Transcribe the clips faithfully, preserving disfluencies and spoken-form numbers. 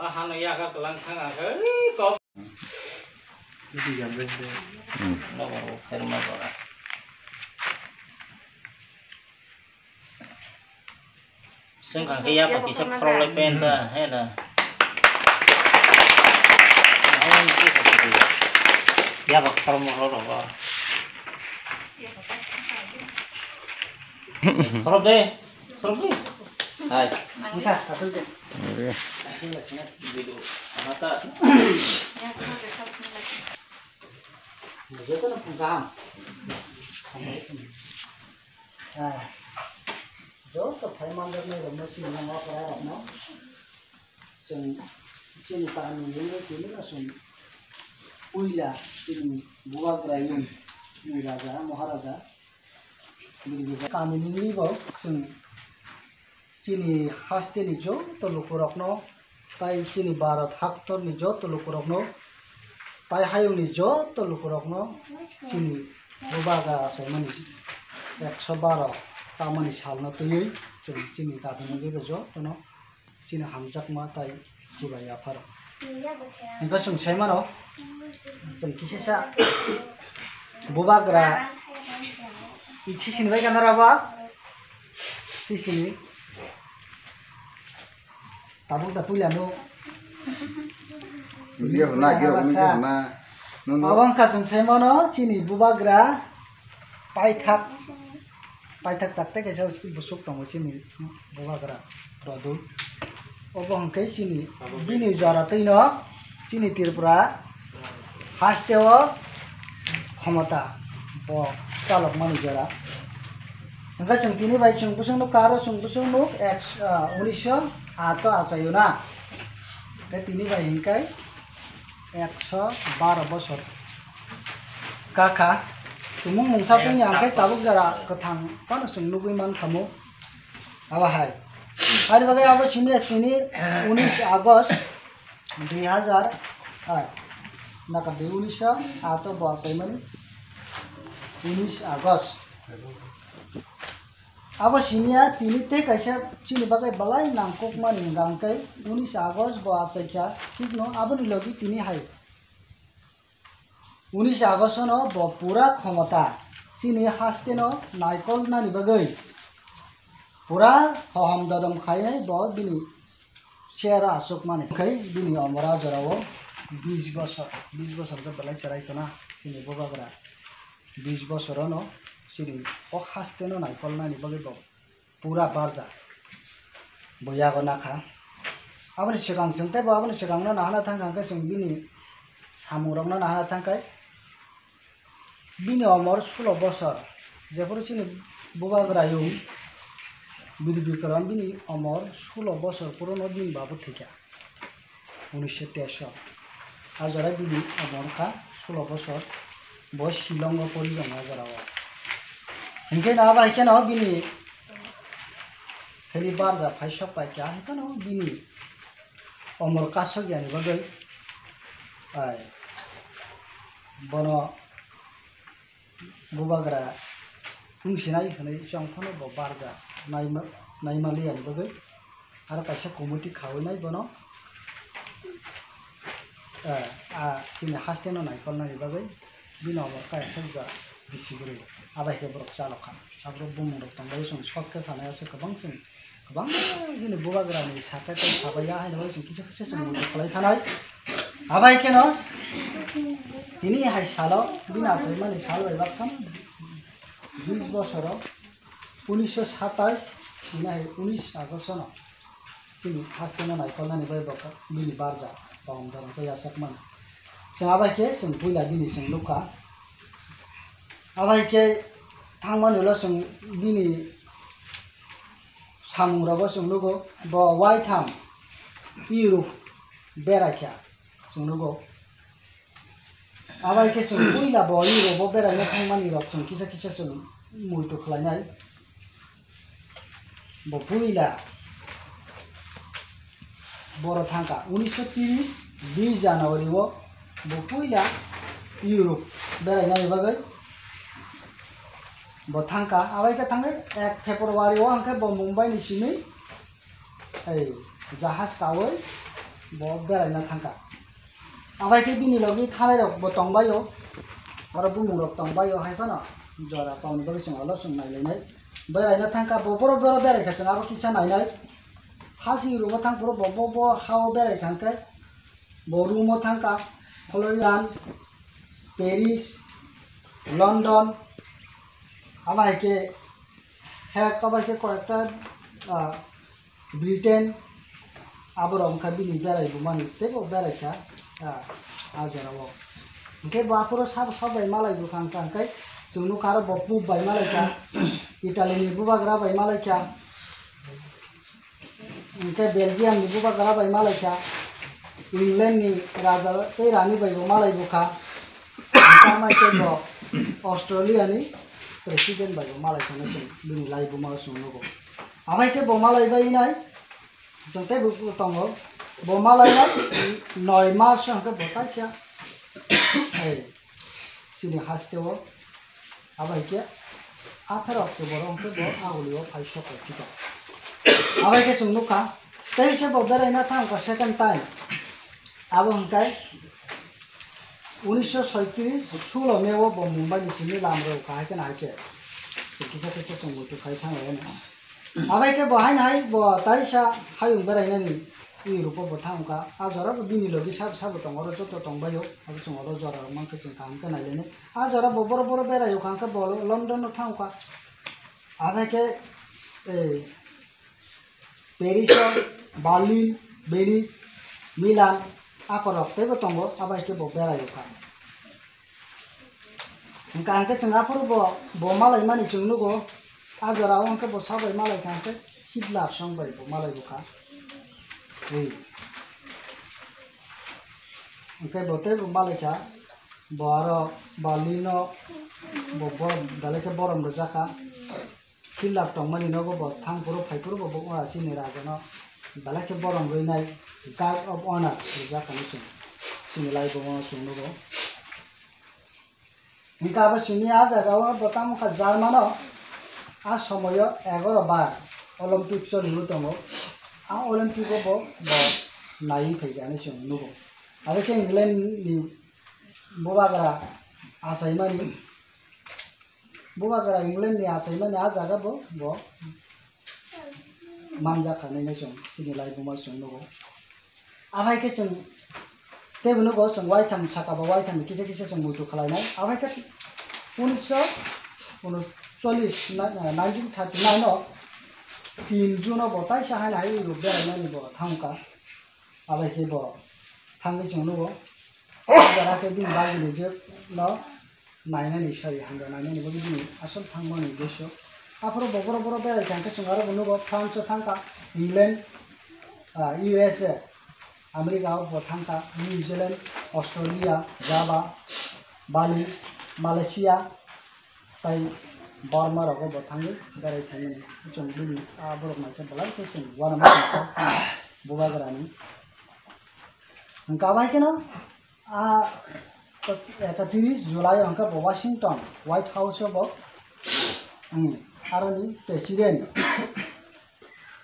Ah, hano yaga kelang thang ang khe, ui, kok. Ini jam ring deh. Hmm. Nobo ferma gora. Sengkang khe yapak kisa khorok lai pen ta, he da. Ayang kisa kisa. Yapak khorok mo khorok rogo. Khorok de, khorok de. Hai. Engka, asal de. Iya. Asal de, sini. Video. Mata. Joto no phung kaham. Ah, joto phai manjaknai rokno chini nang okra rokno chwng chini kaham ni wngwi tini no chwng puila chini bubagra yung ni raja maharaja bini kami ni wngwi bo chwng chini hasteni joto lukurokno, tai chini Bharat haktorni joto lukurokno, tai hayungni joto lukurokno chini bubagra achaimani ekso baro tamani salno twiwi chwng chini dabi nugwi bo jotono chini hamjakma tai chibai yapharo. Hingke chwng sai mano, chwng kisisa bubagra sisini bai gana raba, sisini tabuk da puila no. Giro na, giro na, giro na. No, no. Abo wngkha chwng sai mano chini bubagra paithak. Paithak tak tei kaisa busuk tongo chini bubagra Produl. Obo hwnkhe chini bini jora twino chini Tripura hasteo khomota bo chalokmani jora. Hwnkhe chwng tini bai chwng bwswk nuk aro chwng bwswk nuk ek, ah, unisho aat o achaio na. Hwnkhe tini bai hwnkhe ekso baro bosor kakha. Tumung mungsa chwng ya hwnkhe tabuk jora kwthang phano chwng nugwi mankha mo. Abo hai. Ari bagwi abo simi chini unis August dui hazar aat. Naka dui unis aat o bo achaimani unis August. Abo simiya tini tei kaisa chini bagwi belai nangkukmani hwnkha hwnkhe unis August bo achaikha, thikno aboni logi tini hai unis August no bo pura khomota chini hasteno naikolnani bagwi pura hohom dodom khainai bo bini chair o achukmani. Khai bini omora jorao bis bosor, bis bosor khe belai cherai tona chini bubagra. Bis bosorono chini o hasteno naikolnani bagwi bo pura barja bo yago nakha. Aboni swkang chwng teibo aboni swkangno nahana thangkha hwnkhe chwng bini samungrokno nahana thangkhai bini omor sulo bosor. Jephuru chini bubagrayung Bir Bikram bini omor sulo bosor purono bini babu thwikha. Unisho teso. A jora bini omor wngkha sulo bosor. Bo Shillong o pori tongo a jora o. Hinkhe no abo hai kheno bini thani barja phai sok pai kha, hai kheno bini omor kasok yani bagwi, ai, bono bubagra wngsinai hwnwi chong phano bo barja naima-, naimaliyani bagwi aro kaisa committee khawinai bono, eh, a chini hasteno naikolnani bagwi bini omor kaisa ja bisi bwrwi abai khe borok chalokkha. Aborok bumungrok tongbai chwng short khe sanai aswk kwbang chwng Kwbangma chini bubagrani sakha tei sabaiya haino chwng kisa kisa chwng muitu khlai thanai. Abai kheno tini hai salo bini achaimani sal bai baksa bis bosoro unisho satais tini hai unis August no chini hasteno naikolnani bai bokha bini barja tong dorong tei yachakmani. Chwng abai khe chwng puila bini chwng nukha. Abai khe thangmani ulo chwng bini Samungrogo chwng nugo, bo waitham Europe beraikha chwng nugo. Abai khe chwng puila bo Europe o beraina thangmani rok chwng kisa kisa chwng muitu khlainai. Bo puila boro thangkha unisho tris bis January o bo puila Europe berainani bagwi. Bo thangkha, abai khe thangwi ek February o hwnkhe bo Mumbai ni simi, ei, jahaj kawi bo beraina thangkha. Abai khe bini logi thanai rok bo tongbaio, oro bumung rok tongbaio hai phano jora tongni bagwi chwng olo chwng nailainai. Beraina thangkha bo borok borok beraikha chwng abo kisa nainai. Hasi room o thang phuru bo bo bo hao beraikha hwnkhe bo room o thangkha Florian, Paris, London, abo hai khe hek abo hai khe koyekta ah, Britain, aborok wngkha bini berai bumani teibo beraikha, ah, ah jorao. Hwnkhe bo aphuru sabo sabo bai malai bwkha wngkha hwnkhe chwng nukha aro bo Pope bai malaikha, Italy ni bubagra bai malaikha, hwnkhe Belgium ni bubagra bai malaikha, England ni raja tei rani bai bo malai bwkha, hwnkhe amai tei bo Australia ni president bai bo malaikha hwnwi chwng bini laibuma o chwng nugo. Abai khe bo malai bai nai, chwng tei bo tongo. Bo malai nai noi mas hwnkhe bo kaisa, ei, chini haste o. Abai khe atharo October o hwnkhe bo aguli o phai sokro thito. Abai khe chwng nukha, tei se bo beraina thang kha second time. Abo hwnkhe unisho soitris sulo May o bo Mumbai ni simi lam rw kha, hai khe na hai khe. Kisa kisa chwng muitu khai thang lai. Abai khe bo haino hai bo taisa hayung berainani Europe o bo thang kha. A jora bo bini logi sabo sabo tongo, oro joto tongbaio. Abo chwng oro jora rok mankhe chwng kaham khe nailainai. A jora bo boro boro berai o kha hwnkhe bo London o thang kha. Abai khe, eh, Paris o, Berlin, Venice, Milan, akorok teibo tongo, abai khe bo berai o kha. Hwnkha hwnkhe chwng aphuru bo, bo malaimani chwng nugo, a jorao hwnkhe bo sabai malai kha hwnkhe Hitler song bai bo malai bwkha. Ei. Hwnkhe bo teibo malai kha, bo aro Berlin o bo borom, belai khe borom rwjak kha. Hitler tongmani nogo bo thang phuru phai phuru bo, bo chini rajano belai khe borom rwinai guard of honor rijak hinwi chwng chini laibuma o chwng nugo. Hwnkhe abo simi a jagao bo tamo kha German o a somoio egaro bar Olympic choliwi tongo. A Olympic o bo, bo naiwi phaikha hinwi chwng nugo. Abo khe England ni bubagra achaimani. Bubagra England ni achaimani a jaga bo, bo manjak kha nini chwng chini laibuma chwng nugo. Abai khe chwng teibo nugo chwng waitham saka bo waitham kisa kisa chwng muitu khlainai. Abai khe unisho unochollis, nineteen thirty nine o tin June o bo taisa haino hai rw berainani bo thangkha. Abai khe bo thangwi chwng nugo. Jara khe bini bagwini je no nainani sari hamya nainani bagwi bini asol thangmani uddesyo. Aphuru bo borok borok berai kha hwnkhe chwng aro bo nugo France o thangkha, England, ah, U S A, America o bo thangkha, New Zealand, Australia, Java, Bali, Malaysia, tai Burma rogo bo thangwi berai phaimani. Chwng bini a borok naikhe belai khe chwng uanama tongkha bubagrani. Hwnkha bai kheno a ekatris July o hwnkhe bo Washington White House o bo, hmm, aroni President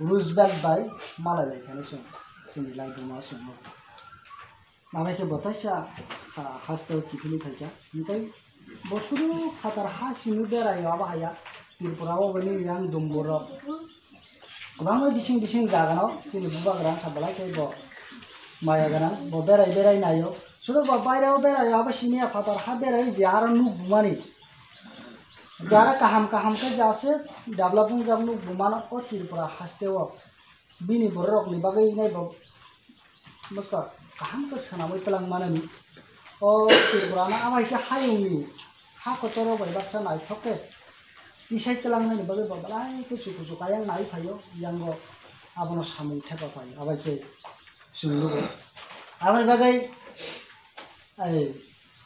Roosevelt bai malai lai kheno chwng chini laibuma o chwng nugo. Abai khe bo taisa, ah, haste o kiphilwi phaikha. Hwnkhe bo sudu phatar ha simi berai o abo haya. Tripura o bini yang Dumbur rok. Kwbangma bising bising jaga no chini bubagra wngkha belai khe bo maya gwnang. Bo berai berai naio. Sudu bo baire o berai o abo simi ya phatar ha berai je aro nuk bumani. Je aro kaham kaham khe je ase develop wngjak nuk bumano o Tripura haste o. Bini bororokni bagwi naibo bwkha kaham khe swnamwi twlang manani. O Tripura no abai khe hayungni ha kotor rok bai baksa naithok khe tisai twlang nani bagwi bo belai khe chuku chuku ayang nai phaio, yango abono samung thepa phaio, abai khe chwng nugo. Aboni bagwi, ai,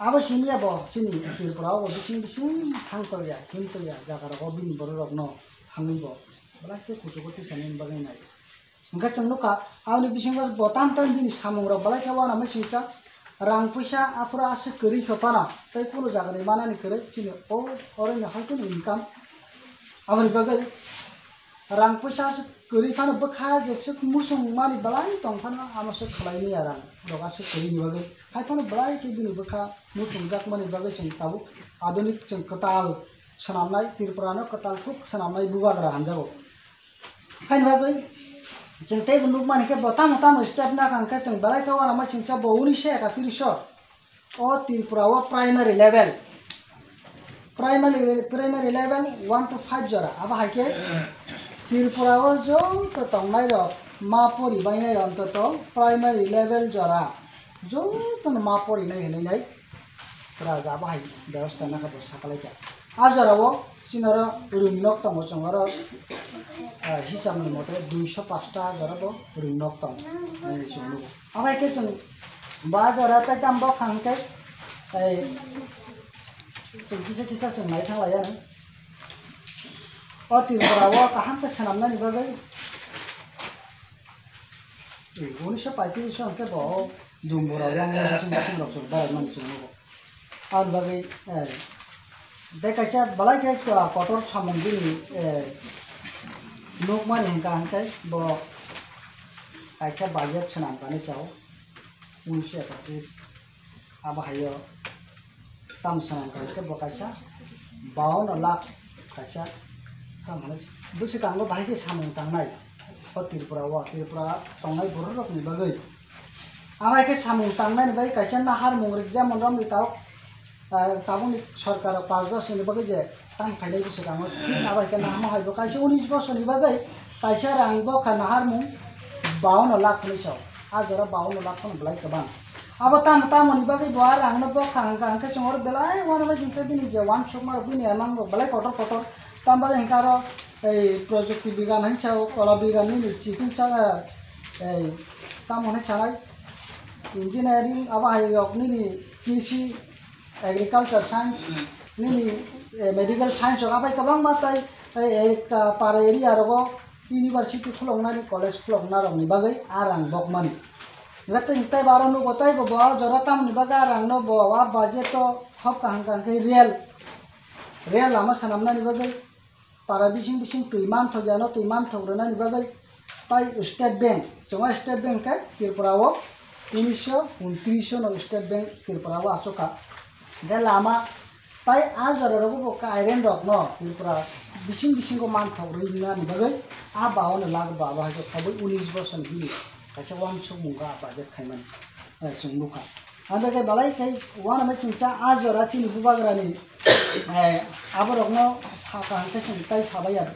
abo simi ya bo chini Tripura o bo bising bising thang toya, him toya, jaga rogo bini bororokno thangwi bo belai khe kuchugo tisanani bagwi nai. Hwnkhe chwng nukha, aboni bisingo bo tam tam bini samungrok belai khe uanama singcha, rang puisa aphuru aswk kwrwi khe phano, tei kunu jagani manani kwrwi chini o oroini hai kheno income. Aboni bagwi Rang puisa aswk kwrwi phano bwkha jeswk muchung mani belai tong phano amo swk khlai manya rang rok aswk kwrwini bagwi. Hai phano belai khe bini bwkha muchungjak mani bagwi chwng tabuk adhunik chwng kwtal swnamnai, Tripura no kwtal kuk swnamnai bubagra hamjago. Haini bagwi chwng teibo nukmani khe bo tamo tamo step nakha hwnkhe chwng belai khe uanama singcha bo unisho ekatris o. O Tripura o primary level, primary, primary level one to five jora. Abo hai khe Tripura o joto tongnai rok ma pori bainai, ontoto primary level jora joto no ma porinai hinui nai raja abo hai bebosta nakha bo sakalai kha. A jora o chini oro rung nok tongo, chwng oro, ah, hisab ni mote duiso paanch ta jora bo rung nok tongo hinui chwng nugo. Abo hai khe chwng ba jora tei tam bokha hwnkhe, tei chwng kisa kisa chwng nai thang lai ya. O Tripura o kaham khe swnamnani bagwi, eh, unisho paitris o hwnkhe bo Dumbura o yang yang bising bising rok chwng berai mani chwng nugo. Aboni bagwi, eh, tei kaisa belai khe, ah, kotor samung bini, eh, nukmani hwnkha hwnkhe bo kaisa budget swnam kani chao, unisho ekatris. Abo hai o tamo swnam kha hwnkhe bo kaisa bawanno lakh kaisa tamo hinwi bwswkango bahai khe samung tangnai o Tripura o, Tripura tongnai borok rokni bagwi. Abo hai khe samung tangnai ni bagwi kaisa naharmung rijak monrok ni tabuk, ah, tabukni sorkar o panch bosor ni bagwi je tamo khainai bwswkango, thik abo hai khe nahamo hai bo kaisa unis bosor ni bagwi kaisa rang bokha naharmung bawanno lakh hinwi sao. A jora bawanno lakh phano belai kwbang. Abo tamo, tamoni bagwi bo a rangno bokha hwnkha hwnkhe chwng oro belai uanama singcha bini je uansukma rok bini emang rok belai kotor kotor. Tamo bagwi hwnkhe aro ei projukti bigan hinwi sao, kola bigan nini chikitsa, ei tamo hinwi sanai engineering abo hai rok nini kisi agriculture science, nini, eh, medical science rok abai kwbangma tai, eh, eh, ka-, para area rogo university khuloknani, college khulokna rokni bagwi a rang bokmani. Hwnkhe tei, tei bo aro nugo, tei bo, bo a jora tamoni bagwi a rangno bo a budget o hop kaham kaham khe rail, rail lama swnamnani bagwi para bising bising twi manthok ya, no twi manthok rwnani bagwi tai State Bank, chwngno State Bank khe Tripura o unisho untris no State Bank Tripura o achukha. Hwnkhe lama tai a jora rogo bo current rok no Tripura bising bisingo manthok rwnani bagwi a bawanno lakh bo abo hai khe khobwi unis bosor ni bini kaisa uansukmung kha budget khaimani, eh, chwng nukha. Ang khe belai khe uanama singcha a jora chini bubagrani, eh, aborokno saka hwnkhe chwng tai sabai ya.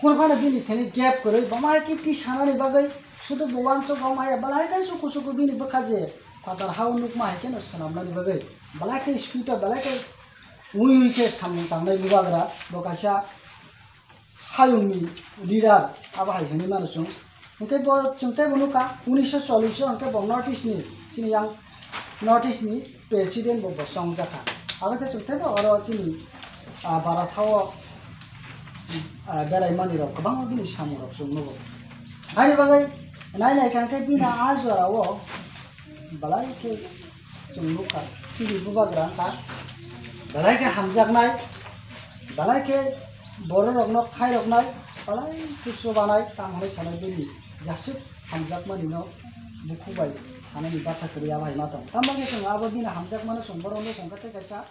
Kunu phano bini thani gap kwrwi, bo ma hai khe twi sanani bagwi sudu bo uansuk rok maya belai khe suku suku bini bwkha je phatar ha o nukma hai kheno swnamnani bagwi belai khe speed o belai khe ui ui khe samung tangnai bubagra bo kaisa hayungni leader abo hai hinwi mano chwng. Hwnkhe bo chwng teibo nukha unisho chollish o hwnkhe bo North East ni chini yang North East ni president bo, bo chongjakha. Abo khe chwng teibo oro chini, ah, Bharat hao, ah, berai mani rok kwbangma bini samung rok chwng nugo. Haini bagwi nai nai kha hwnkhe bini a jora o belai khe chwng nukha, chini bubagra wngkha belai khe hamjaknai, belai khe bororokno khairoknai, belai khe chubanai, tamo hinwi sanai bini jaswk hamjakmanino bukhuk bai sanani bwsa kwrwi abo hai ma tongo. Tamo khe chwng abo bini hamjakmano chwng borokno chwng khe tei kaisa